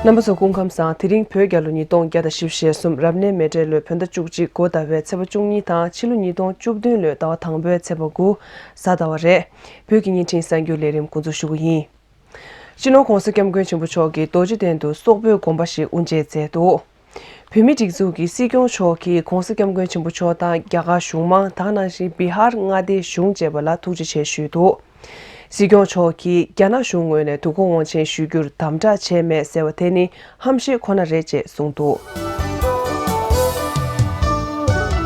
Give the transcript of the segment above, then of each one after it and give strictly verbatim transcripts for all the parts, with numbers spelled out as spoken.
རྣམ་པ་ཚོ་སྐུ་ཁམས་བཟང་། དེ་རིང་བོད་རྒྱལ་ལོ་ཉིས་སྟོང་བརྒྱ་དང་བཞི་བཅུ་ཞེ་གསུམ་རབ་གནས་མེ་སྤྲེལ་ལོའི་བོད་ཟླ་བཅུ་གཅིག་འགོ་ཟླ་བའི་ཚེས་པ་བཅུ་གཉིས་དང་ཕྱི་ལོ་ཉིས་སྟོང་བཅུ་བདུན་ལོའི་ཟླ་བ་དང་པོའི་ཚེས་པ་དགུ་གཟའ་ཟླ་བ་རེད། བོད་ཀྱི་བརྙན་འཕྲིན་གསར་འགྱུར་ལས་རིམ་འགོ་འཛུགས་ཞུ་གི་ཡིན། སྤྱི་ནོར་༧གོང་ས་༧སྐྱབས་མགོན་ཆེན་པོ་མཆོག་གིས་རྡོ་རྗེ་གདན་དུ་སོག་པོའི་དགོན་པ་ཞིག་དབུ་འབྱེད་མཛད་འདུག་བོད་མིའི་སྒྲིག་འཛུགས་ཀྱི་སྲིད་སྐྱོང་མཆོག་གིས་༧གོང་ས་༧སྐྱབས་མགོན་ཆེན་པོ་མཆོག་དང་རྒྱ་གར་གཞུང་མང་དེ་ནང་བཞིན་བི་ཧར་མངའ་སྡེའི་གཞུང་བཅས་པ་ལ་ཐུགས་རྗེ་ཆེ་ཞུས་འདུག་སྲིད་སྐྱོང་མཆོག་གིས་རྒྱ་ནག་གཞུང་ངོས་ནས་དུས་འཁོར་དབང་ཆེན་ཞུ་རྒྱུར་དམ་དྲག་བྱས་མེད་ཟེར་བ་དེ་ནི་ཧམ་བཤད་ཁོ་ན་རེད་ཅེས་གསུངས་འདུག་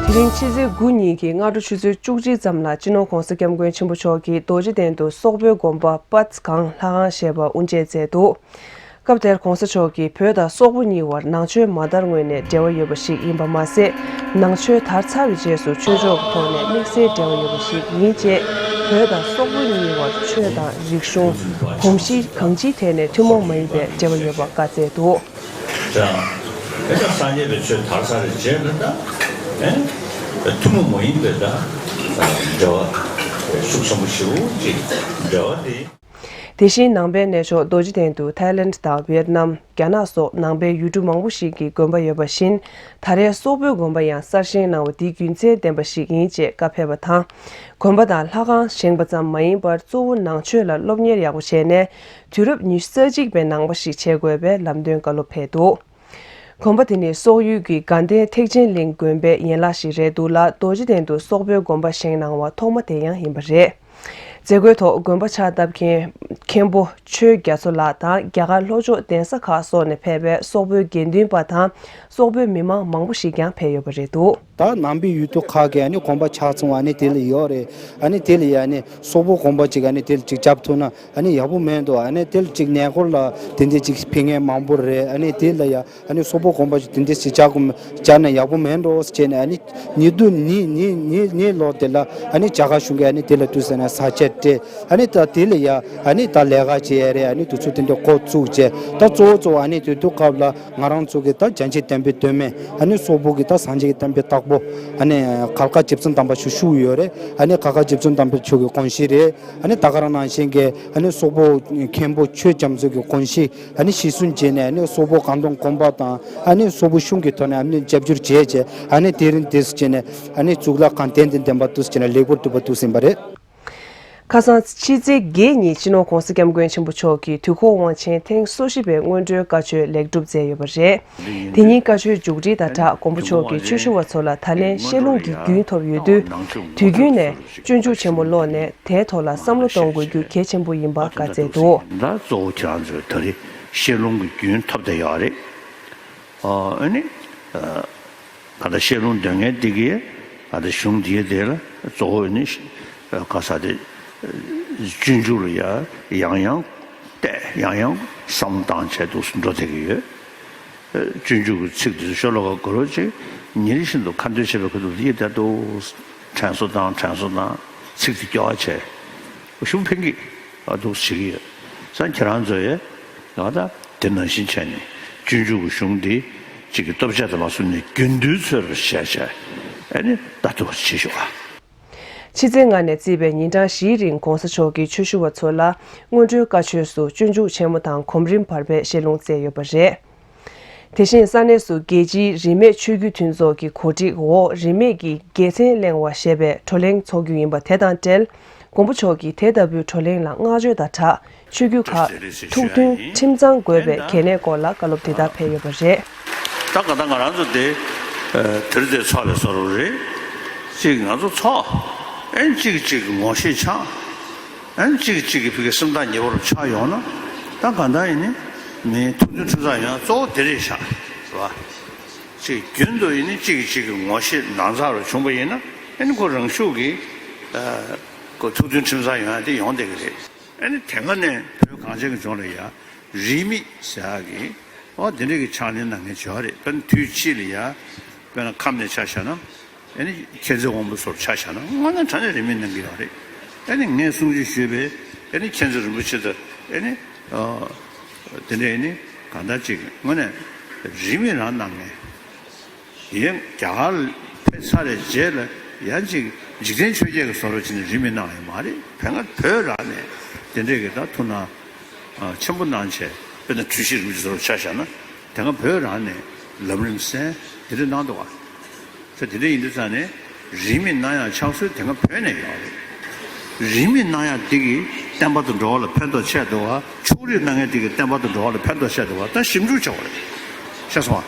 དེ་རིང་ཕྱི་ཚེས་དགུ་ཉིན་གྱི་སྔ་དྲོ་ཆུ་ཚོད་བཅུ་གཅིག་ཙམ་ལ་སྤྱི་ནོར་༧གོང་ས་༧སྐྱབས་མགོན་ཆེན་པོ་མཆོག་གིས་རྡོ་རྗེ་གདན་དུ་སོག་པོའི་དགོན་པ་པད་གང་ལྷ་ཁང་ཞེས་པ་དབུ་འབྱེད་མཛད་འདུག་སྐབས་དེར་༧གོང་ས་མཆོག་གིས་བོད་དང་སོག་པོ་གཉིས་བར་ནང་ཆོས་མ་དར་སྔོན་ནས་འབྲེལ་བ་ཡོད་པ་ཞིག་ཡིན་པ་མ་ཟད། ནང་ཆོས་དར་ཚར་བའི་རྗེས་སུ་ཆོས་ཕྱོགས་ཀྱི་ཐོག་ནས་དམིགས་བསལ་འབྲེལ་བ་ཡོད་པ་ཞིག་ཡིན་ཅེས། བོད་དང་སོག་པོ་གཉིས་བར་ཆོས་དང་རིག་གཞུང་། གོམས་གཤིས་གང་ཅིའི་ཐད་ནས་ཐུན་མོང་མ་ཡིན་པའི་འབྲེལ་བ་ཡོད་པ་བཀའ་སྩལ་འདུག་ཀྱང་། དེ་ལྟར་སངས་རྒྱས་པའི་ཆོས་དར་ཚར་བའི་རྗེས་ལ་ད། ཨེ། ཐུན་མོང་མ་ཡིན་པའི་ད། འབྲེལ་བ་ཤུགས་ཆེན་པོ་ཞིག་འབྲེལ་བ་དེ། དེ་བཞིན་ནང་པའི་གནས་མཆོག་རྡོ་རྗེ་གདན་དུ་ཐའི་ལེནྜ་དང་ཝི་ཡེད་ནམ། རྒྱ་ནག་སོགས་ནང་པའི་ཡུལ་གྲུ་མང་པོ་ཞིག་གི་དགོན་པ་ཡོད་པ་བཞིན། ད་རེས་སོག་པོའི་དགོན་པ་ཡང་གསར་བཞེངས་གནང་བ་འདི་རྒྱུ་མཚན་ལྡན་པ་ཞིག་ཡིན་ཅེས་བཀའ་ཕེབས་པ་དང་། དགོན་པ་དང་ལྷ་ཁང་བཞེངས་པ་ཙམ་མ་ཡིན་པར་གཙོ་བོ་ནང་ཆོས་ལ་སློབ་གཉེར་ཡག་པོ་བྱས་ནས། དུས་རབས་ཉི་ཤུ་རྩ་གཅིག་པའི་ནང་པ་ཞིག་བྱེད་དགོས་པའི་ལམ་སྟོན་བཀའ་སློབ་ཕེབས་འདུག་དགོན་པ་དེ་ནི་སོག་ཡུལ་གྱི་དགའ་ལྡན་ཐེག་ཆེན་གླིང་དགོན་པའི་ཡན་ལག་ཞིག་རེད་འདུག་ལ། རྡོ་རྗེ་གདན་དུ་སོག་པོའི་དགོན་པ་བཞེངས་གནང་བ་ཐོག་མ་དེ་ཡང་ཡིན་པ་རེད། མཛད་སྒོའི་ཐོག་དགོན་པ་ཕྱག་བཏབ་མཁན་མཁན་པོ་ཆོས་རྒྱ་མཚོ་ལགས་དང་རྒྱ་གར་ལྷོ་ཕྱོགས་གདན་ས་ཁག་སོགས་ནས་ཕེབས་པའི་སོག་པོའི་དགེ་འདུན་པ་དང་སོག་པོའི་མི་མང་མང་པོ་ཞིག་ཀྱང་ཕེབས་ཡོད་པ་རེད་འདུག་ད་ནང་པའི་ཡུལ་གྲུ་ཁག་གི་ཨ་ནི་དགོན་པ་ཆ་ཚང་བ་ཨ་ནི་དེ་ལ་ཡོད་རེད། ཨ་ནི་དེ་ལ་ཡ་ཨ་ནི་སོག་པོ་དགོན་པ་ཅིག་ཨ་ནི་དེ་ལ་ཅིག་བཅག་ཐུབ་ན་ཨ་ནི་ཡག་པོ་མེད་འདུག་ཨ་ནི་དེ་ལ་ཅིག་གནས་སྐོར་ལ་དེ་འདྲ་ཅིག་ཕེབས་མཁན་མང་པོ་རེད། ཨ་ནི་དེ་ལ་ཡ་ཨ་ནི་སོག་པོ་དགོན་པ་ཅིག་དེ་འདྲ་ཅིག་བཅག་དགོས་བཅག་ན་ཡག་པོ་མེད་འགྲོ་ཟེར་ནས་ཨ་ནི་ཉིས་སྟོང་གཉིས་གཉིས་གཉིས་གཉིས་ལོ་དེ་ལ་ཨ་ནི་རྒྱ་གར་གཞུང་གིས་ཨ་ནི་དེ་ལ་དུས་ཟེར་ན་ས་ཆ་སྤྲད། ཨ་ནི་ད་དེ་ལ་ཡ་ཨ་ནི་ད་ལས་ཀ་བྱེད་ཡ་རེད། ཨ་ནི་དུས་ཚོད་དེ་འདྲ་འགོ་བཙུགས་བྱས། ད་གཙོ་བོ་གཙོ་བོ་ཨ་ནི་དུས་དུས་སྐབས་ལ་ང་རང་ཚོ་གི་ད་བྱང་ཆུབ་བསྟན་པའི་སྟོད་སྨད། ཨ་ནི་སོག་པོ་གི་ད་སངས་རྒྱས་ཀྱི་བསྟན་པའི་བདག་པོ་ཨ་ནི་གར་དཀར་རྗེ་བཙུན་དམ་པ་མཆོག་བཞུགས་ཡོད་རེད། ཨ་ནི་གར་དཀར་རྗེ་བཙུན་དམ་པ་མཆོག་གི་དགོངས་གཞི་རེད། ཨ་ནི་ད་ག་རང་ནང་བཞིན་གྱི་ཨ་ནི་སོག་པོ་མཁན་པོ་ཆོས་རྒྱ་མཚོ་གི་དགོངས་གཞི་ཨ་ནི་གཞིར་བཟུང་བྱས་ནས། ཨ་ནི་སོག་པོ་གངས་ལྡོང་དགོན་པ་དང་ཨ་ནི་སོག་པོ་གཞུང་གི་ཐོག་ནས་ཨ་ནི་རྒྱབ་སྐྱོར་བྱས་བྱས། ཨ་ནི་དེ་རིང་དེ་སུ་བྱས་ནས་ཨ་ནི་གཙུག་ལག་ཁང་དེ་འདི་འདེམས་པ་དུ་སུ་བྱས་ནས་ལེགས་པོར་གྲུབ་པ་དུ་ཟིན་པ་རེད། ཁ་སང་ཕྱི་ཚེས་བརྒྱད་ཉིན་སྤྱི་ནོར་༧གོང་ས་༧སྐྱབས་མགོན་ཆེན་པོ་མཆོག་གིས་དུས་འཁོར་དབང་ཆེན་ཐེངས་སོ་བཞི་པའི་སྔོན་འགྲོའི་བཀའ་ཆོས་ལེགས་གྲུབ་མཛད་ཡོད་པ་རེད། དེ་ཉིན་བཀའ་ཆོས་མཇུག་སྒྲིལ་དང་སྦྲགས་མགོན་པོ་མཆོག་གིས་ཆོས་ཞུ་བ་ཚོ་ལ་ད་ལན་བཤད་ལུང་གི་རྒྱུན་ཐོབ་ཡོད་དུས། དུས་རྒྱུན་ནས་སྤྱོད་འཇུག་ཆེན་མོ་ཀློག་ནས་དེའི་ཐོག་ལ་བསམ་བློ་གཏོང་དགོས་རྒྱུ་གལ་ཆེན་པོ་ཡིན་པ་བཀའ་སྩལ་འདུག་ད་གཙོ་བོ་ཁྱེད་རང་ཚོས་ད་རེས་བཤད་ལུང་གི་རྒྱུན་ཐོབ་བསྡད་ཡོད་རེད། ཨ་ནི། ད་ལྟ་བཤད་ལུང་འདོན་མཁན་དེ་གིས་ད་ལྟ་གཞུང་འདིའི་དེ་ལ་གཙོ་བོ་ནི་ག་ས་དེ་སྤྱོད་འཇུག་ལ་ཡ་ཡང་ཡང་བལྟས། ཡང་ཡང་བསམ་བློ་བཏང་བྱས་འདུག་འགྲོ་བསྡད་ཀྱི་ཡོད། སྤྱོད་འཇུག་གི་ཚིག་དེ་ཚོ་ཤོ་ལོ་ཀ་དགུ་རོ་ཅིག་ཉིན་རེ་བཞིན་དུ་ཁ་འདོན་བྱེད་པའི་ཁ་ཐུག་ལ་ཡིད་ད་དུ་དྲན་གསོ་དང་དྲན་གསོ་དང་ཚིག་དེ་སྐྱོ་བ་བྱས། ཤུགས་ཕན་གྱི་ཨ་འདུག་བྱེད་ཀྱི་ཡོད། ས་ཁྱེད་རང་ཚོ་ཡས་ང་ད་དེ་ནང་བཞིན་བྱས་ནས་སྤྱོད་འཇུག་གི་གཞུང་འདི་གཅིག་གི་སྟོབས་ཆ་དེ་མ་སོང་ནས་རྒྱུན་དུ་འཚོལ་བར་བྱས་བྱས་ཨ་ནི་ལྟ་ཐུབ་པ་བྱེད་ཤོག་ཨ། ཕྱི་ཚེས་ལྔ་ནས་བརྩིས་པའི་ཉིན་གྲངས་བཞིའི་རིང་༧གོང་ས་མཆོག་གིས་ཆོས་ཞུ་བ་ཚོ་ལ་སྔོན་འགྲོའི་བཀའ་ཆོས་སུ་སྤྱོད་འཇུག་ཆེན་མོ་དང་གོམ་རིམ་བར་པའི་བཤད་ལུང་སྩལ་ཡོད་པ་རེད། དེ་བཞིན་ས་གནས་སུ་རྒྱལ་སྤྱིའི་རིས་མེད་ཆོས་བརྒྱུད་མཐུན་ཚོགས་ཀྱི་གོ་སྒྲིག་འོག་རིས་མེད་ཀྱི་དགེ་མཚན་གླེང་བ་ཞེས་པའི་བགྲོ་གླེང་འཚོགས་རྒྱུ་ཡིན་པ་དེ་དང་འབྲེལ། མགོན་པོ་མཆོག་གིས་དེ་ལྟ་བུའི་བགྲོ་གླེང་ལ་བསྔགས་བརྗོད་དང་སྦྲགས་ཆོས་བརྒྱུད་ཁག་ཐུགས་མཐུན་ཁྲིམས་གཙང་དགོས་པའི་གལ་གནད་སྐོར་ལ་བཀའ་སློབ་འདི་ལྟར་ཕེབས་ཡོད་པ་རེད། ད་ག་ད་ང་རང་ཚོ་དེ་དེར་དེ་ཚོགས་པའི་བཟོ་འདྲ་རེད། གཅིག་ང་ཚོ་ཚོགས་ཨེ་གཅིག་གཅིག་གི་ངོ་ཤེས་ཆགས། ཨན་གཅིག་གཅིག་གི་ཕ་གི་སེམས་ཐག་ཉེ་བོར་ཆགས་ཡོང་ན། ད་གང་ལྟར་ཡིན་ནི་མིའི་ཐུགས་མཐུན་ཁྲིམས་གཙང་ཡོང་ཡ་གཙོ་བོ་དེ་རེད་ཤག་རེད་བ། གཅིག་རྒྱུན་དུ་ཡིན་ནི་གཅིག་གིས་གཅིག་གི་ངོ་ཤེས་ནང་ཚགས་རུ་བྱུང་པ་ཡིན་ན། ཨན་ཁོ་རང་ཤུགས་ཀྱིས་ཁོ་ཐུགས་མཐུན་ཁྲིམས་གཙང་ཡོང་ཡ་དེ་ཡོང་བསྡད་ཀྱི་རེད། ཨན་དེ་སྔ་ནས་བོད་གངས་ཅན་གྱི་ལྗོངས་ལ་ཡ་རིས་མེད་ཟེར་ཡ་གི་ཨོ་དེ་འདྲས་ཀྱི་ཕྱག་ལེན་གནང་མཁན་བྱས་པ་རེད། དཔེར་ན་དུས་ཕྱིས་ལ་ཡ་དཔེར་ན་ཁམས་ནས་ཆ་བཞག་ན། ཨ་ནི་མཁྱེན་བརྩེ་དབང་པོ་ཚོར་ཆ་བཞག་ན་དངོས་གནས་དྲང་གནས་རིས་མེད་གནང་གི་ཡོད་རེད། ཨ་ནི་ངས་གསུང་ཆོས་ཞུས་པའི་ཨ་ནི་མཁྱེན་བརྩེ་རིན་པོ་ཆེ་དང་ཨ་ནི་དེ་འདྲའི་ཨ་ནི་གང་ལྟར་ཅིག་དངོས་གནས་རིས་མེད་རང་གནང་ངས་ཡིན། རྒྱ་གར་ཕེབས་ཚར་བའི་རྗེས་ལ་ཡང་ཅིག་འཇིག་རྟེན་ཆོས་བརྒྱད་ཀྱི་བཟོ་འདྲ་བྱས་ནས་རིས་མེད་གནང་ཡོད་མ་རེད། བོད་ང་བོད་རང་ནས་དེ་འདྲའི་གི་ད་ཐུགས་སྣང་ཆེན་པོ་གནང་བྱས། དཔེར་ན་འཁྲུལ་ཞིག་རིན་པོ་ཆེ་ཚོར་ཆ་བཞག་ན། དེ་སྔ་བོད་རང་ནས་ལམ་རིམ་གསན་དེ་འདྲ་གནང་འདུག་བ། ད་དེ་འདྲ་ཡིན་དུས་ཙང་ནས་རིས་མེད་གནང་ཡག་ཕྱག་སྲོལ་དེ་སྔ་བོད་ནས་ཡོད་རེད། རིས་མེད་གནང་ཡག་དེ་གིས་བསྟན་པ་དང་འགྲོ་བ་ལ་ཕན་ཐོགས་ཆེ་འདུག་བ། ཕྱོགས་རིས་གནང་མཁན་དེ་གིས་བསྟན་པ་དང་འགྲོ་བ་ལ་ཕན་ཐོགས་ཆེ་འདུག་བ། ད་ཞིབ་འཇུག་བྱ་བ་རེད། ཤེས་སོང་བ།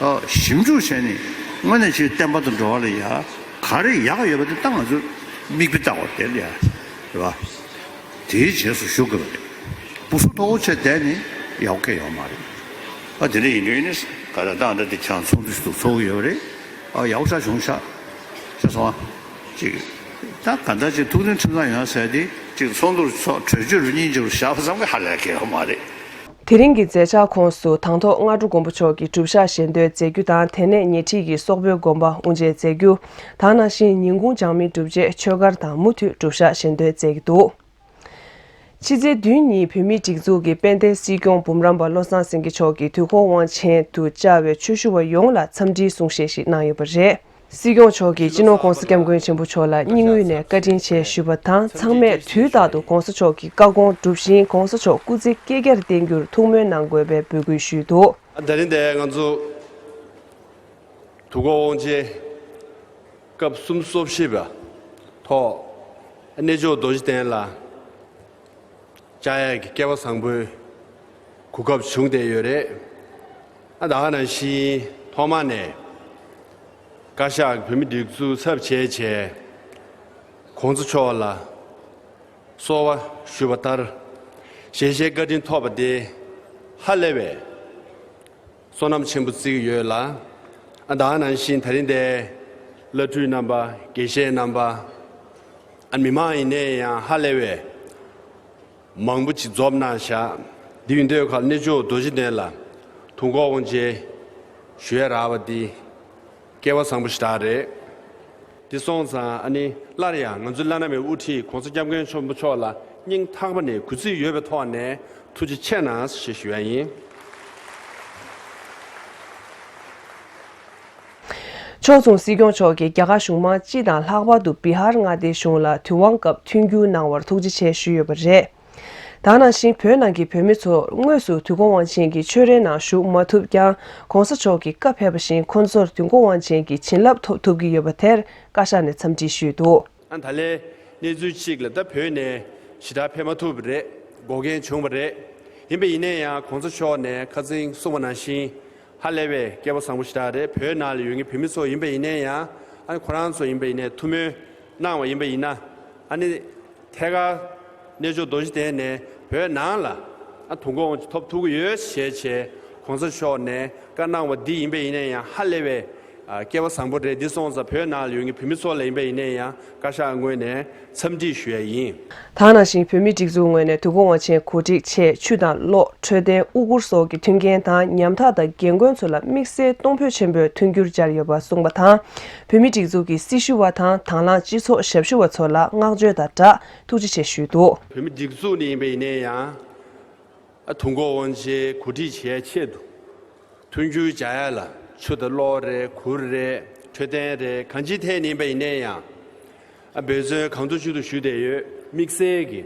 ཨ། ཞིབ་འཇུག་བྱས་ནས་དངོས་གནས་ཆེ་བསྟན་པ་དང་འགྲོ་བ་ལ་ཡ་ག་རེ་ཡག་ཡོད་པ་དེ་ད་ང་ཚོས་མིག་དཔེ་ལྟ་བ་དེ་ལ་ཡ་རེད་བ། དེའི་རྗེས་སུ་ཞུགས་དགོས་པ་རེད། སྤུ་སུ་མཐོ་བོ་ཆེ་བསྡད་ནས་ཡག་གི་ཡོད་མ་རེད། ཨ། དེ་འདྲ་ཡིན་དུས་ནི་ག་རེ་ད་ལྟ་འདི་ཆང་ཚོགས་འདུ་ཞིག་ཏུ་ཚོགས་ཀྱི་ཡོད་རེད། ཨ། ཡག་ཤག་བྱུང་ཤག་ཤེས་སོང་ཨ། ཅིག་ད་ག་འདྲ་ཅིག་ཐུགས་མཐུན་ཁྲིམས་གཙང་ཡོང་ཟེར་ཏེ་ཅིག་ཚོགས་འདུར་ཚོགས་གྲོས་ཆོད་རུ་གཉིས་འགྱུར་བཞག་པ་ཙམ་གྱིས་ཧ་ལས་ཀྱི་ཡོད་མ་རེད། དེ་རིང་གི་མཛད་འཆར་ཁོངས་སུ་དང་ཐོག་སྔ་དྲོ་མགོན་པོ་མཆོག་གིས་སྒྲུབ་ཞག་ཞལ་འདོན་མཛད་རྒྱུ་དང་། དེ་ནས་ཉེ་འཁྲིས་ཀྱི་སོག་པོའི་དགོན་པ་དབུ་འབྱེད་མཛད་རྒྱུ་དང་། ནང་བཞིན་ཉིན་གུང་འཇང་མི་སྒྲུབ་རྗེས་ཆོས་སྒར་དང་མུ་མཐུད་སྒྲུབ་ཞག་ཞལ་འདོན་མཛད་ཀྱི་འདུག་ཕྱི་ཚེས་བདུན་ཉིན་བོད་མིའི་སྒྲིག་འཛུགས་ཀྱི་དཔལ་ལྡན་སྲིད་སྐྱོང་འབུམ་རམས་པ་བློ་བཟང་སེང་གེ་མཆོག་གིས་དུས་འཁོར་དབང་ཆེན་དུ་བཅར་བའི་ཆོས་ཞུ་བ་ཡོངས་ལ་འཚམས་འདྲིའི་གསུང་བཤད་ཞིག་གནང་ཡོད་པ་རེད། སྲིད་སྐྱོང་མཆོག་གིས་སྤྱི་ནོར་༸གོང་ས་༸སྐྱབས་མགོན་ཆེན་པོ་མཆོག་ལ་སྙིང་དབུས་ནས་བཀའ་དྲིན་ཆེ་ཞུས་པ་དང་། ཚང་མས་དུས་རྟག་ཏུ་༸གོང་ས་མཆོག་གི་བཀའ་དགོངས་སྒྲུབ་བཞིན་༸གོང་ས་མཆོག་སྐུ་ཚེ་བསྐལ་བརྒྱར་བརྟན་རྒྱུར་ཐུགས་སྨོན་གནང་དགོས་པའི་འབོད་སྐུལ་ཞུས་འདུག་ད་རིང་འདིར་ང་ཚོ་དུས་འཁོར་དབང་ཆེན་སྐབས་སུམ་ཅུ་སོ་བཞི་པ་ཐོག་གནས་མཆོག་རྡོ་རྗེ་གདན་ལ་བཅར་ཡག་གི་སྐལ་བ་བཟང་པོའི་གོ་སྐབས་བྱུང་བསྡད་ཡོད་རེད། ཨ། ད་ག་ནང་བཞིན་ཐོག་མ་ནས་བཀའ་ཤག་གི་བོད་མི་སྒྲིག་འཛུགས་ཚབ་བྱས་བྱས་༸གོང་ས་མཆོག་ལ་གསོལ་བ་ཞུས་པ་ལྟར་ཞལ་བཞེས་བཀའ་དྲིན་ཐོབ་པ་དེ་ཧ་ལས་པའི་བསོད་ནམས་ཆེན་པོ་བརྩི་གི་ཡོད་ལ། ཨ། ད་ག་ནང་བཞིན་ད་རིང་འདིར་བླ་སྤྲུལ་རྣམ་པ། དགེ་བཤེས་རྣམ་པ། ཨ། མི་མང་ཡིན་ནའི་ཡང་ཧ་ལས་པའི་མང་པོ་ཅིག་འཛོམས་གནང་བཞག་འདི་ཡིན་དུས་ཁ་གནས་མཆོག་རྡོ་རྗེ་གདན་ལ་དུས་འཁོར་དབང་ཆེན་ཞུ་ཡ་རག་པ་འདི་སྐལ་བ་བཟང་པོ་ཞེ་དྲག་རེད། འདི་སོང་ཙང་ཨ་ནི་སླར་ཡང་ང་ཚོའི་བླ་ན་མེད་པའི་དབུ་ཁྲིད་༸གོང་ས་༸སྐྱབས་མགོན་ཆེན་པོ་མཆོག་ལ་སྙིང་ཐག་པ་ནས་གུས་བརྩི་ཡོད་པའི་ཐོག་ནས་ཐུགས་རྗེ་ཆེ་གནང་ཞེས་ཞུ་ཡ་ཡིན། ཕྱོགས་མཚུངས་སྲིད་སྐྱོང་མཆོག་གིས་རྒྱ་གར་གཞུང་མང་སྤྱི་དང་ལྷག་པར་དུ་བི་ཧར་མངའ་སྡེའི་གཞུང་ལ་དུས་དབང་སྐབས་མཐུན་འགྱུར་གནང་བར་ཐུགས་རྗེ་ཆེ་ཞུས་ཡོད་པ་རེད། ད་ག་ནང་བཞིན་བོད་ནང་གི་བོད་མི་ཚོར་དངོས་སུ་དུས་འཁོར་དབང་ཆེན་གྱི་ཆོས་རའི་ནང་ཞུགས་མ་ཐུབ་ཀྱང་། ༸གོང་ས་མཆོག་གིས་བཀའ་ཕེབས་པ་བཞིན་ཁོང་ཚོར་དུས་འཁོར་དབང་ཆེན་གྱི་བྱིན་རླབས་ཐོབ་ཐུབ་ཀྱི་ཡོད་པ་དེར་བཀའ་ཤག་ནས་འཚམས་འདྲི་ཞུས་འདུག་ཨ། ད་ལན་གནས་ཚུལ་གཅིག་ལ་ད་བོད་ནས་ཞེ་དྲག་ཕེབས་མ་ཐུབ་པ་རེད། འགོག་རྐྱེན་བྱུང་བ་རེད། ཡིན་པ་ཡིན་ན་ཡང་༸གོང་ས་མཆོག་ནས་ཁ་སང་གསུངས་པ་ནང་བཞིན་ཧ་ལས་པའི་སྐལ་བ་བཟང་པོ་ཞེ་དྲག་རེད། བོད་ནང་ལ་ཡོད་མཁན་བོད་མི་ཚོ་ཡིན་པ་ཡིན་ན་ཡང་། ཨ་ནི་ཁོ་རང་ཚོ་ཡིན་པ་ཡིན་ནའི་ཐུགས་སྨོན་གནང་བ་ཡིན་པ་ཡིན་ན། ཨ་ནི་ཐད་ཀར་གནས་མཆོག་རྡོ་རྗེ་གདན་ནས་བོད་ནང་ལ་ཨ་དུས་འཁོར་དབང་ཆེན་ཐོབ་ཐུབ་ཀྱི་ཡོད་ཞེས་བྱས་༸གོང་ས་མཆོག་ནས་བཀའ་གནང་བ་འདི་ཡིན་པ་ཡིན་ན་ཡང་ཧ་ལས་པའི་ཨ་སྐལ་བ་བཟང་པོ་རེད། འདི་སོང་ཙང་བོད་ནང་ལ་ཡོད་མཁན་བོད་མི་ཚོ་ལ་ཡིན་པ་ཡིན་ན་ཡང་བཀའ་ཤག་ངོས་ནས་འཚམས་འདྲི་ཞུ་ཡ་ཡིན། ད་ག་ནང་བཞིན་བོད་མིའི་སྒྲིག་འཛུགས་ངོས་ནས་དུས་འཁོར་དབང་ཆེན་གོ་སྒྲིག་ཆེད་ཆུ་དང་གློག་འཕྲོད་བསྟེན་དབུ་སྐོར་སོགས་ཀྱི་མཐུན་རྐྱེན་དང་ཉམ་ཐག་དང་རྒན་རྒོན་ཚོ་ལ་དམིགས་བསལ་གཏོང་ཕོད་ཆེན་པོའི་མཐུན་འགྱུར་སྦྱར་ཡོད་པ་གསུངས་པ་དང་། བོད་མིའི་སྒྲིག་འཛུགས་ཀྱི་སྲི་ཞུ་བ་དང་དང་བླངས་སྤྱི་ཚོགས་ཞབས་ཞུ་བ་ཚོ་ལ་བསྔགས་བརྗོད་དང་སྦྲགས་ཐུགས་རྗེ་ཆེ་ཞུས་འདུག་བོད་མིའི་སྒྲིག་འཛུགས་ནས་ཡིན་པ་ཡིན་ན་ཡང་། ཨ་དུས་འཁོར་དབང་ཆེན་གོ་སྒྲིག་བྱེད་ཆེད་དུ་མཐུན་འགྱུར་སྦྱར་ཡ་ལ་ཆུ་དང་གློག་རེད། གུར་རེད། འཕྲོད་བསྟེན་རེད། གང་ཅིའི་ཐད་ནས་ཡིན་པ་ཡིན་ན་ཡང་། ཨ་འབད་བརྩོན་གང་ཐུབ་ཅི་ཐུབ་ཞུས་བསྡད་ཡོད། དམིགས་བསལ་གྱི་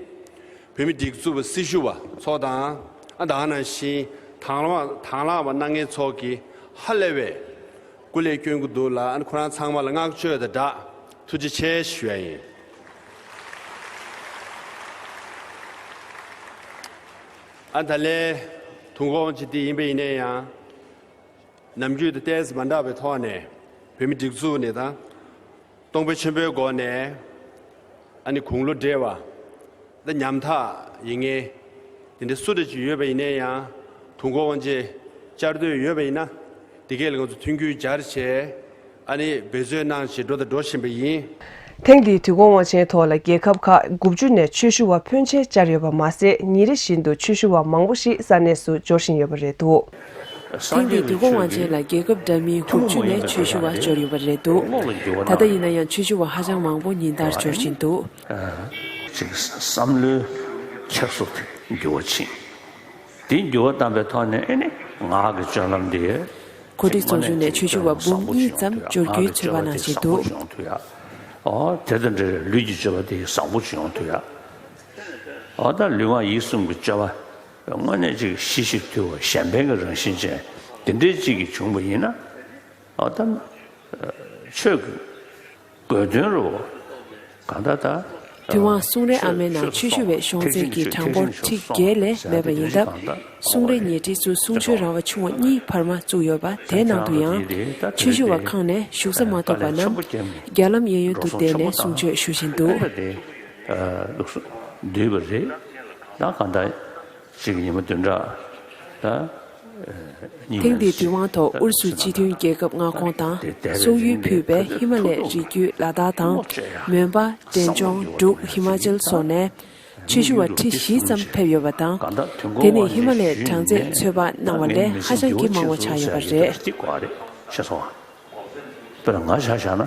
བོད་མི་སྒྲིག་འཛུགས་པ་སྲི་ཞུ་བ་ཚོ་དང་། ཨ་ད་ག་ནང་བཞིན་དང་བླངས་དང་བླངས་པ་གནང་མཁན་ཚོ་གིས་ཧ་ལས་པའི་སྐུ་ལས་བསྐྱོན་གྱི་འདུག་ལ། ཨ་ཁོ་རང་ཚང་མ་ལ་བསྔགས་བརྗོད་དང་སྦྲགས་ཐུགས་རྗེ་ཆེ་ཞུ་ཡ་ཡིན། ཨ་ད་ལན་དུས་འཁོར་དབང་ཆེན་འདི་ཡིན་པ་ཡིན་ན་ཡང་། ནམ་རྒྱུན་དང་ཏོག་ཙམ་མ་འདྲ་བའི་ཐོག་ནས་བོད་མི་སྒྲིག་འཛུགས་ནས་དང་། གཏོང་ཕོད་ཆེན་པོའི་སྒོ་ནས་ཨ་ནི་དགུང་ལོ་བགྲེས་པ་དང་ཉམ་ཐག་ཡིན་མཁན་དེ་འདྲ་སུ་འདྲ་ཅིག་ཡོད་པ་ཡིན་ན་ཡང་དུས་འཁོར་དབང་ཆེན་བཅར་འདོད་ཡོད་པ་ཡིན་ན། འདི་གས་ལ་ང་ཚོ་མཐུན་འགྱུར་སྦྱར་བྱས། ཨ་ནི་འབད་བརྩོན་གནང་བྱས་འགྲོ་དང་འགྲོ་བཞིན་པ་ཡིན། ཐེངས་འདིའི་དུས་འཁོར་དབང་ཆེན་ཐོག་ལ་རྒྱལ་ཁབ་ཁག་དགུ་བཅུ་ནས་ཆོས་ཞུ་བ་ཕོན་ཆེ་བཅར་ཡོད་པ་མ་ཟད། ཉིན་རེ་བཞིན་དུ་ཆོས་ཞུ་བ་མང་པོ་ཞིག་ས་གནས་སུ་འབྱོར་བཞིན་ཡོད་པ་རེད་འདུག་ཐེངས་འདིའི་དུས་འཁོར་དབང་ཆེན་ལ་རྒྱལ་ཁབ་འདྲ་མིན་དགུ་བཅུ་ནས་ཆོས་ཞུ་བ་འབྱོར་ཡོད་པ་རེད་འདུག་ད་ལྟ་ཡིན་ན་ཡང་ཆོས་ཞུ་བ་ཧ་ཅང་མང་པོ་ཉིན་ལྟར་འབྱོར་བཞིན་འདུག་ཅིག་བསམ་བློའི་འཁྱེར་སོ་དེ་འགྱུར་བ་ཕྱིན། དེ་འགྱུར་བ་བཏང་པའི་ཐོག་ནས་ཨེ་ནི་ངག་གི་སྤྱོད་ལམ་དེ། གོ་སྒྲིག་ཚོགས་ཆུང་ནས་ཆོས་ཞུ་བ་འབུམ་གཉིས་ཙམ་འབྱོར་རྒྱུའི་ཚོད་དཔག་གནང་བཞིན་འདུག་ཨོ་དེ་དང་འབྲེལ་བའི་ལུས་ཀྱི་སྤྱོད་པ་དེ་བཟང་པོ་ཞིག་ཡོང་ཐུབ་ཡ། ཨོ་ད་ལུས་ངག་ཡིད་གསུམ་གྱི་སྤྱོད་པ་ དངོས་གནས་ཅིག་གི་གཤིས་གཤིས་དུལ་བ་གཞན་ཕན་གྱི་རང་བཞིན་ཅན་དེ་འདྲའི་ཅིག་གི་བྱུང་བ་ཡིན་ན། ཨ་ད་ཆོས་ཀྱི་དགོས་དོན་རུ་གང་ལྟར་ད། དུས་དབང་གསུང་རའི་ཨ་མའི་ནང་ཆོས་ཞུ་བའི་གཞུང་ཚད་ཀྱི་གྲངས་འབོར་ཁྲི་བརྒྱད་ལས་མེད་པ་ཡིན་སྟབས། གསུང་རའི་ཉེ་འཁྲིས་སུ་གསུང་ཆོས་ར་བ་ཆུང་བ་གཉིས་བར་མ་བཙུགས་ཡོད་པ། དེའི་ནང་དུ་ཡང་ཆོས་ཞུ་བ་ཁང་ནས་བཞུགས་ས་མ་ཐོབ་པ་རྣམས་རྒྱ་ལམ་གཡས་གཡོན་དུ་བསྡད་ནས་གསུང་ཆོས་ཞུ་བཞིན་འདུག། ལུགས་སྲོལ་འདུས་པ་རེད། ད་གང་ལྟར་ཅིག་ཉི་མ་བདུན་ཕྲག་ད། ཐེངས་འདིའི་དུས་དབང་ཐོག་ཨུ་རུ་སུ་སྤྱི་མཐུན་རྒྱལ་ཁབ་མངའ་ཁོངས་དང་སོག་ཡུལ་ཕུད་པའི་ཧི་མ་ལའི་རི་རྒྱུད་ལ་དྭགས་དང་། མོན་པ། འབྲས་ལྗོངས། འབྲུག་ཧི་མ་ཅལ་སོགས་ནས་ཆོས་ཞུ་བ་ཁྲི་བཞི་ཙམ་ཕེབས་ཡོད་པ་དང་། དེ་ནི་ཧི་མ་ལའི་གྲངས་ཚད་ཚོད་དཔག་གནང་བ་ལས་ཧ་ཅང་གི་མང་བ་ཆགས་ཡོད་པ་རེད། དཔེར་ན་ང་ཆ་བཞག་ན།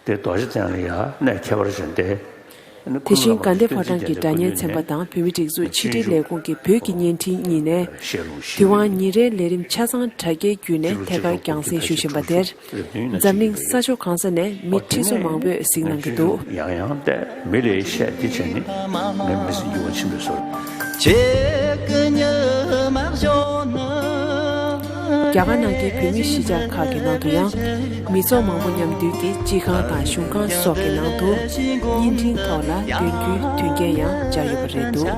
དེ་རྡོ་རྗེ་གདན་ལ་ཡ་གནས་ཁྱད་པར་ཅན་ཏེ། དེ་བཞིན་དགའ་ལྡན་ཕོ་བྲང་གི་སྒྲ་སྙན་ཚན་པ་དང་བོད་མིའི་སྒྲིག་འཛུགས་ཕྱི་དྲིལ་ལས་ཁུངས་ཀྱི་བོད་ཀྱི་བརྙན་འཕྲིན་གཉིས་ནས། དུས་དབང་ཉིན་རེའི་ལས་རིམ་ཆ་ཚང་དྲ་རྒྱའི་བརྒྱུད་ནས་ཐད་ཀར་རྒྱང་སྲིང་ཞུ་བཞིན་པ་དེར། འཛམ་གླིང་ས་ཕྱོགས་གང་ས་ནས་མི་ཁྲི་ཚོ་མང་པོས་གཟིགས་གནང་གི་འདུག། ཡང་ཡང་བལྟས། མི་ལས་བཤད་འདི་བྱས་ནས་ངས་མི་ཚེ་འགྱུར་བ་ཕྱིན་པའི་བཟོ། རྒྱ་གར་ནང་གི་བོད་མི་གཞིས་ཆགས་ཁག་གི་ནང་དུ་ཡང་། མི་ཚོགས་མང་པོ་མཉམ་འདུས་ཀྱིས་སྤྱི་ཁང་དང་གཞུང་ཁང་སོགས་ཀྱི་ནང་དུ་བརྙན་འཕྲིན་ཐོག་ལ་སྟོན་རྒྱུའི་མཐུན་རྐྱེན་ཡང་སྦྱར་ཡོད་པ་རེད་འདུག།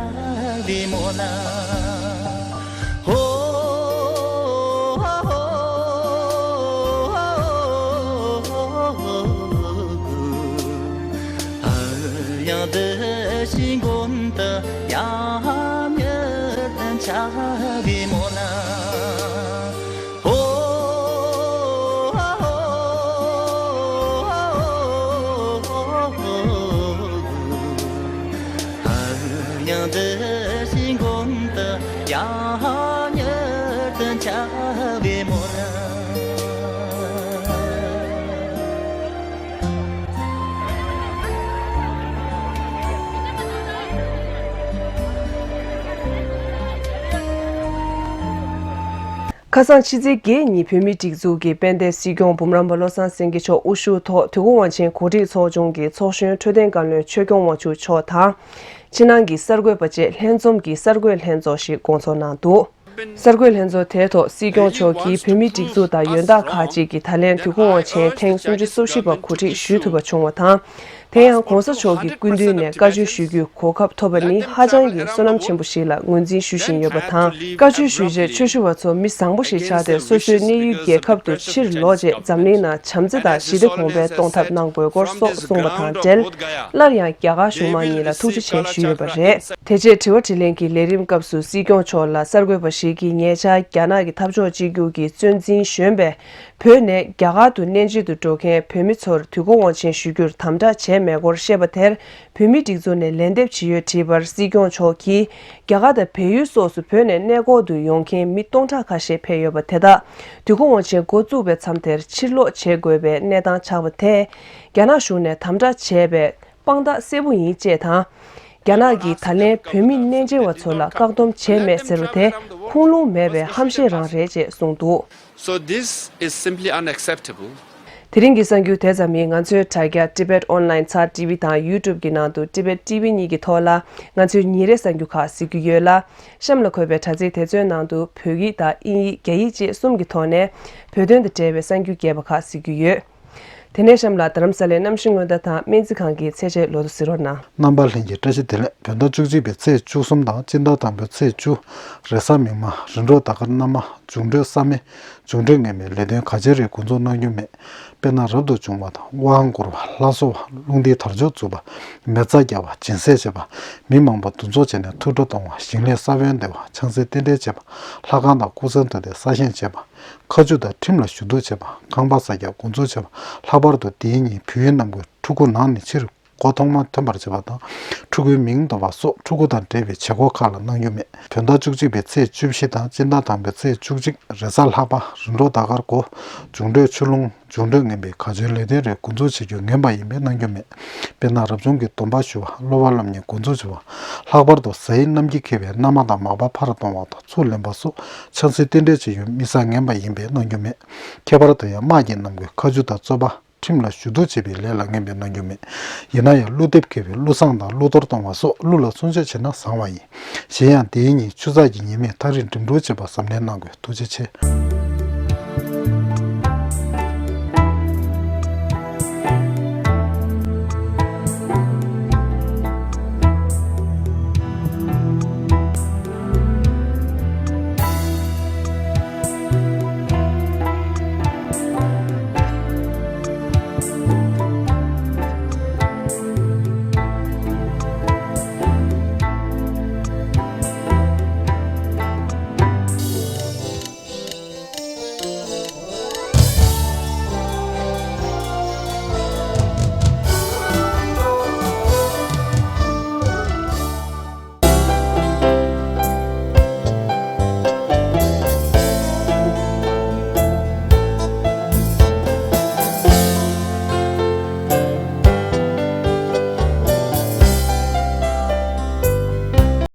ཁ་སང་ཕྱི་ཚེས་བརྒྱད་ཉིན་བོད་མིའི་སྒྲིག་འཛུགས་ཀྱི་དཔལ་ལྡན་སྲིད་སྐྱོང་འབུམ་རམས་པ་བློ་བཟང་སེང་གེ་མཆོག་དབུ་བཞུགས་ཐོག་དུས་འཁོར་དབང་ཆེན་གོ་སྒྲིག་ཚོགས་ཆུང་གི་ཚོགས་གཞོན་འཕྲོད་བསྟེན་བཀའ་བློན་ཆོས་སྐྱོང་དབང་ཕྱུག་མཆོག་དང་། ཕྱི་ནང་གི་གསར་འགོད་པ་བཅས་ལྷན་འཛོམས་ཀྱི་གསར་འགོད་ལྷན་ཚོགས་ཤིག་བསྐོང་ཚོགས་གནང་འདུག། གསར་འགོད་ལྷན་ཚོགས་དེའི་ཐོག་སྲིད་སྐྱོང་མཆོག་གིས་བོད་མིའི་སྒྲིག་འཛུགས་དང་ཡོན་བདག་ཁག་ཅིག་གིས་ད་ལན་དུས་འཁོར་དབང་ཆེན་ཐེངས་སུམ་ཅུ་སོ་བཞི་པ་གོ་སྒྲིག་ཞུ་ཐུབ་པ་བྱུང་བ་དང་། དེ་ཡང་གོང་ས་མཆོག་གི་སྐུ་མདུན་ནས་བཀའ་ཆོས་ཞུ་རྒྱུའི་གོ་སྐབས་ཐོབ་པ་ནི་ཧ་ཅང་གི་བསོད་ནམས་ཆེན་པོ་ཞིག་ལ་ངོས་འཛིན་ཞུ་བཞིན་ཡོད་པ་དང་། བཀའ་ཆོས་ཞུ་རྗེས་ཆོས་ཞུ་བ་ཚོ་མི་བཟང་པོ་ཞིག་ཆགས་ཏེ་སོ་སོའི་གནས་ཡུལ་རྒྱལ་ཁབ་ཏུ་ཕྱིར་ལོག་རྗེས་འཛམ་གླིང་ནང་བྱམས་བརྩེ་དང་ཞི་བདེ་གོང་འཕེལ་གཏོང་ཐབས་གནང་དགོས་སྐོར་སོགས་གསུངས་པ་དང་འབྲེལ། སླར་ཡང་རྒྱ་གར་གཞུང་མང་གཉིས་ལ་ཐུགས་རྗེ་ཆེ་ཞུས་ཡོད་པ་རེད། དེ་རྗེས་དྲི་བ་དྲིས་ལན་གྱི་ལས་རིམ་སྐབས་སུ་སྲིད་སྐྱོང་མཆོག་ལ་གསར་འགོད་པ་ཞིག་གིས་ཉེ་ཆར་རྒྱ་ནག་གི་འཐབ་ཕྱོགས་གཅིག་གྱུར་གྱི་གཙོ་འཛིན་གཞོན་པས། བོད་ནས་རྒྱ་གར་དུ་གནས་མཇལ་དུ་འགྲོ་མཁན་བོད་མི་ཚོར་དུས་འཁོར་དབང་ཆེན་ཞུ་རྒྱུར་དམ་དྲག་བྱས་མེད་སྐོར་བཤད་པ་དེར། བོད་མིའི་སྒྲིག་འཛུགས་ནས་ལན་འདེབས་ཇི་ཡོད་དྲིས་པར། སྲིད་སྐྱོང་མཆོག་གིས། རྒྱ་གར་དང་བལ་ཡུལ་སོགས་སུ་བོད་ནས་གནས་སྐོར་དུ་ཡོང་མཁན་མི་སྟོང་ཕྲག་ཁ་ཤས་ཕེབས་ཡོད་པ་དེ་དག་དུས་འཁོར་དབང་ཆེན་འགོ་བཙུགས་པའི་མཚམས་དེར་ཕྱིར་ལོག་བྱེད་དགོས་པའི་གནས་སྟངས་ཆགས་པ་དེས། རྒྱ་ནག་གཞུང་ནས་དམ་དྲག་བྱས་པའི་དཔང་རྟགས་གསལ་པོ་ཡིན་ཅེས་དང་། རྒྱ་ནག་གིས་ད་ལན་བོད་མི་གནས་མཇལ་བ་ཚོ་ལ་བཀག་སྡོམ་བྱས་མེད་ཟེར་བ་དེ་ཁུངས་ལུང་མེད་པའི་ཧམ་བཤད་རང་རེད་ཅེས་གསུངས་འདུག། So this is simply unacceptable. དེ་རིང་གི་གསར་འགྱུར་དེ་ཙམ་ཡིན། ང་ཚོའི་དྲ་རྒྱ་Tibet Online ཚར་ཊི་ཝི་དང་YouTube གི་ནང་དུ་Tibet T V གཉིས་ཀྱི་ཐོག་ལ་ང་ཚོའི་ཉིན་རེའི་གསར་འགྱུར་ཁག་གཟིགས་རྒྱུ་ཡོད་ལ། གཤམ་ལ་འཁོད་པའི་དྲ་ཚིགས་དེ་ཚོའི་ནང་དུ་བོད་ཡིག་དང་དབྱིན་ཡིག་རྒྱ་ཡིག་བཅས་གསུམ་གྱི་ཐོག་ནས་བོད་དོན་དང་འབྲེལ་བའི་གསར་འགྱུར་རྒྱས་པ་ཁག་གཟིགས་རྒྱུ་ཡོད། དེ་ནས་གཤམ་ལ་རྡ་རམ་ས་ལའི་གནམ་གཤིས་སྔོན་བརྡ་དང་སྨན་རྩིས་ཁང་གི་ཚད་ཆེའི་ལོ་ཐོ་གཟིགས་རོགས་གནང་། རྣམ་པ་ལྷན་རྒྱས་བཀྲ་ཤིས་བདེ་ལེགས། བོད་ཟླ་བཅུ་གཅིག་པའི་ཚེས་བཅུ་གསུམ་དང་སྤྱི་ཟླ་དང་པོའི་ཚེས་བཅུ། རེས་གཟའ་མིག་དམར། རིམ་གྲོ་ཟླ་སྐར་སྣ་མང་། འབྱུང་འཕྲོད་བསམ་མེད། འབྱུང་འཕྲོད་ངན་པའི་ལས་དོན་ག་ཅི་རེད་འགོ་འཛུགས་གནང་རྒྱུ་མེད། དཔེར་ན་རབ་ཏུ་བྱུང་བ་དང་དབང་བསྐུར་བ། ལྷ་གསོལ་བ། རླུང་རྟའི་དར་ལྕོག་འཛུགས་པ། མེ་བཙའ་རྒྱག་པ། སྦྱིན་སྲེག་བྱེད་པ། མི་མང་པོ་འདུ་འཛོམས་བྱས་ནས་ཐུགས་སྤྲོ་གཏོང་བ། ཞིང་ལས་ས་བོན་འདེབས་པ། ཆང་སའི་རྟེན་འབྲེལ་བྱེད་པ། ལྷ་ཁང་དང་སྐུ་ཚེ་མདའ་དེ་གསར་བཞེངས་བྱེད་པ། མཁའ་སྤྱོད་དང་ཁྲིམས་ལ་ཞུ་གཏུག་བྱེད་པ། ཁང་པ་ས་རྒྱག་འགོ་འཛུགས་བྱེད་པ། ལྷག་པར་དུ་དེའི་ཉིན་བོད་ཡུལ་རྣམས་ཀྱི་ཕྲུ་གུ་ནང་ནས་ཕྱིར་མགོ་ཐོག་མར་ཐོན་པར་བྱེད་པ་དང་། ཕྲུ་གུའི་མིང་འདོགས་པ་སོགས་ཕྲུ་གུ་དང་འབྲེལ་བའི་བྱེད་སྒོ་ཁག་ལ་གནང་རྒྱུ་མེད། བོད་ཟླ་བཅུ་གཅིག་པའི་ཚེས་བཅུ་བཞི་དང་སྤྱི་ཟླ་དང་པོའི་ཚེས་བཅུ་གཅིག་རེས་གཟའ་ལྷག་པ། རིམ་གྲོ་ཟླ་སྐར་དགུ། འབྱུང་འཕྲོད་ཆུ་རླུང་། འབྱུང་འཕྲོད་ངན་པའི་ག་ཚོད་ལས་དོན་རེ་འགོ་འཛུགས་བྱེད་རྒྱུ་ངན་པ་ཡིན་པས་གནང་རྒྱུ་མེད། དཔེར་ན་རབ་བྱུང་གི་སྡོམ་པ་ཞུ་བ། སློབ་པ་སློབ་གཉེར་འགོ་འཛུགས་བྱེད་པ། ལྷག་པར་དུ་ཟས་ཡིད་རྣམ་རྒྱལ་འཁེལ་བའི་མནའ་མ་དང་མག་པ་ཕར་གཏོང་བ་དང་ཚུར་ལེན་པ་སོགས་ཆང་སའི་རྟེན་འབྲེལ་བྱེད་ཡུལ་དམིགས་བསལ་ངན་པ་ཡིན་པས་གནང་རྒྱུ་མེད། ཁྱད་པར་དུ་ཡང་དམག་གི་ནང་གི་མཁའ་སྤྱོད་དང་རྩོད་པ། ཁྲིམས་ལ་ཞུ་གཏུག་བྱེད་པའི་ལས་ལ་ངན་པའི་རྣམ་འགྱུར་མེད། ཡིན་ན་ཡང་ཀླུ་འདེབས་འཁེལ་བའི་ཀླུ་བསངས་དང་ཀླུ་གཏོར་གཏོང་བ་སོགས་ཀླུ་ལ་བརྩོན་འགྲུས་བྱས་ན་བཟང་བ་ཡིན། གཞན་ཡང་དེའི་ཉིན་ཆུ་ཚགས་ཀྱི་ཉི་མས་ཐག་རིང་འགྲིམ་འགྲུལ་བྱེད་པར་གཟབ་ནན་གནང་དགོས། ཐུགས་རྗེ་ཆེ།